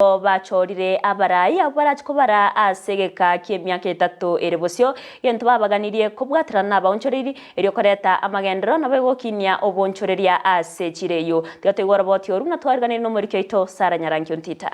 Bachorire abarai abwo barache kobara ase egeka ki'emiaka etato ere bosio, gento babaganirie kobwaterana nabaonchoreiri, erio koreta amagenderero nabo egokinia obonchoreria ase chire eyio. Tiga toigwe oroboti oru buna twariganirie nomoriki oito Sarah Nyarangi Ontita.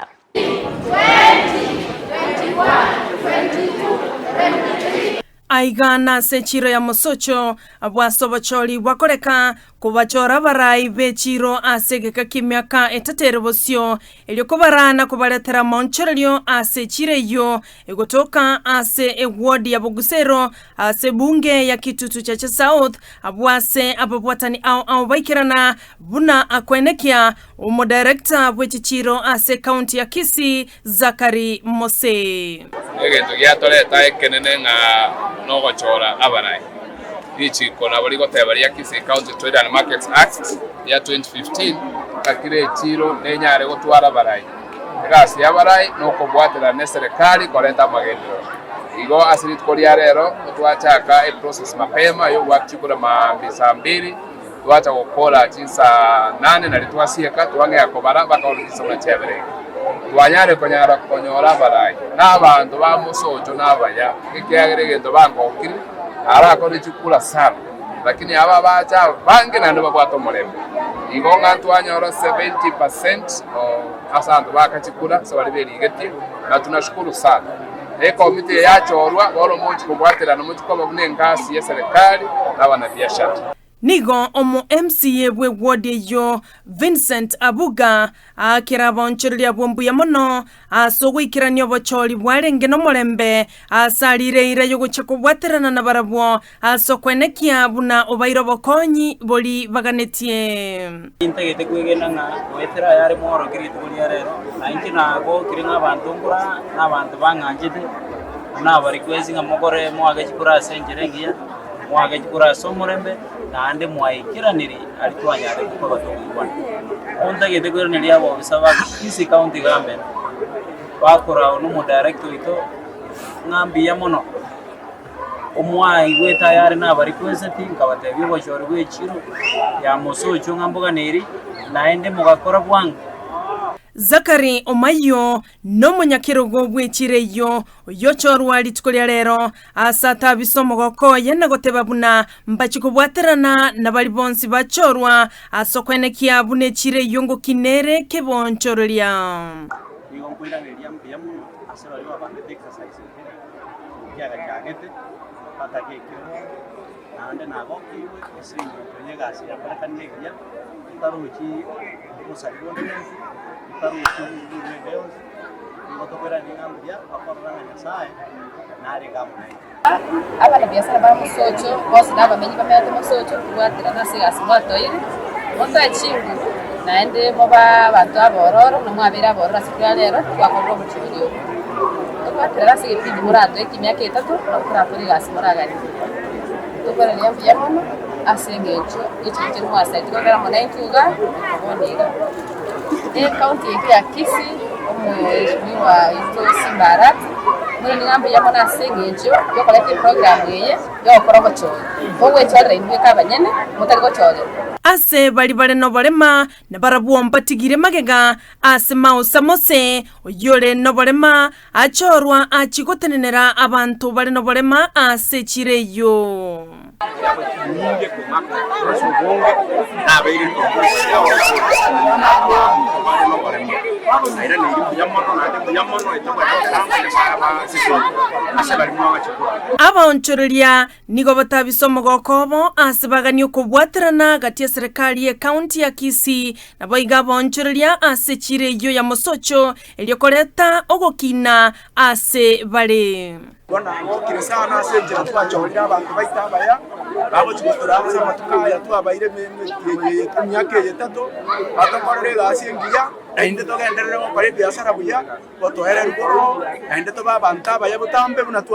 Aiga nase echiro ya mosocho, abwo ase obochori bwakoreka, kobachora abarai b'echiro ase egeka ki'emiaka etato ere bosio, erio kobaraa na kobaretera amaonchorerio ase echiro eyio egotoka ase eward ya Bogusero ase ebunge ya Kitutu Chache South, abwo ase ababwatani ao ao baikerana buna akoenekia omodirector bwe chichiro ase ecounty ya Kisii Zachary Mose. Egento giatoreta ekenene ng'a nogochora abarai. Richiko nabo rigoteba ria Kisii County Trade and Markets Act ya 2015 ng'a kera echiro nenyare gotwara abarai. Egasi y'abarai nokobwaterana neserekari korenta amagenderero. Igo ase rituko ria rero twachaka eprocess mapema yogoaka chikura maambia saa mbiri twacha gokora chinsaa nane nario twasieka twang'ea kobara mpaka bono chinsa buna chiabere iga. Twanyare konyara konyora abarai na abanto ba mosocho na abaya, ekiagera egento bangokire arakore chikura sana, lakini aba abacha abange naende babwate omorembe. Igo ng'a ntwanyora 70% ase abanto baaka chikura ase baria berigetie, na tunashukuru sana. Ekomiti eye yachorwa bono mochi kobwaterana mochi koba buna engasi y'eserekari na abanabiashara. Nigo omo MCA bw'eward eyio Vincent Abuga aakire abaonchoreria abwo mbuya mono ase ogoikerania obochori bwarenge nomorembe ase arire eira y'ogochia kobwaterana nabarabwo ase okwenekia buna obaire obokonyi bori baganetie. Ntagete kwegena ng'a goetera ayare mworokia rituko ria rero, na inche nagokire ng'a abanto nkora na abanto bang'anchete, buna abarequest ng'a mokore moake chikura ase enchera engiya. Mwagechia korwa ase omorembe, naende mwaikeranire aria twanyarete koba tokoigwana. Ontagete koiraneria abobisa ba Kisii County Government bakoragwa na omodirector oito ng'a mbuya mono, omwaigwete ayare nabarequeseti nkabatebia obochori bwa echiro ya mosocho ng'a mboganeiri, naende mogakora bwango. Zachary Omayio nomonyakerogo bw'echiro eyio, Oyochorwa rituko ria rero ase atabisa omogoko oye na goteba buna mbachie kobwaterana na baria bonsi bachorwa ase okwenekia buna echiro eyio ngokina ere kebonchoreria. Nigo nkoiraneria mbuya mono ase baria babangete exercise eye, kiagachagete batagekire bono, naende nagokigwe ase eng'encho y'egasi yakorekanire egiya, totarochi obosari bonde bwensi, totarochi oborwaire ende yonsi. Nigo tokoiraneria ng'a mbuya bakorora ng'a Nyasae narenge amo naintwe. Abanabiasara ba mosocho bonsi na abamenyi bamenyete mosocho tobwaterane ase egasi mwatoire, motoe chinguru naende mobe abanto abororo buna mwabeire abororo ase rituko ria rero twakorire obochori obo. Tobwaterane ase egepindi moratoe emiaka etato nabo torakore egasi moraganie. Tokoiraneria mbuya mono ase eng'encho ye chinchera mwasaeti kobera amo naintwe iga bono iga. Ekaunti yaito ya Kisii, omweshimiwa oito Simba Arati, buna nigo mbuya mono ase eng'encho yokoreta eprogram eye yogokora obochori. Mogwechorera inwe bweka abanyene, motari gochorerwa. Ase baria bare noborema, na barabwo mbatigire magega ase maosa Mose, oyore noborema, achorwa achie gotenenera abanto bare noborema ase echiro eyio. Abaonchoreria nigo batabisa omogoko obo ase baganie okobwaterana gati y'eserekari y'ecounty ya Kisii naboigo abaonchoreria ase echiro eyio ya Mosocho erio koreta ogokina ase bare. Bono nagokire sana ase enchera twachorire abanto baito abaya, bagochia gotoraa ase amatuko aya twabaire emetienyi eye emiaka eye etato, batokorere egasi engiya, naende togenderere gokora ebiasara buya, gotoererwa bororo, naende tobe abanto abaya botambe buna twa.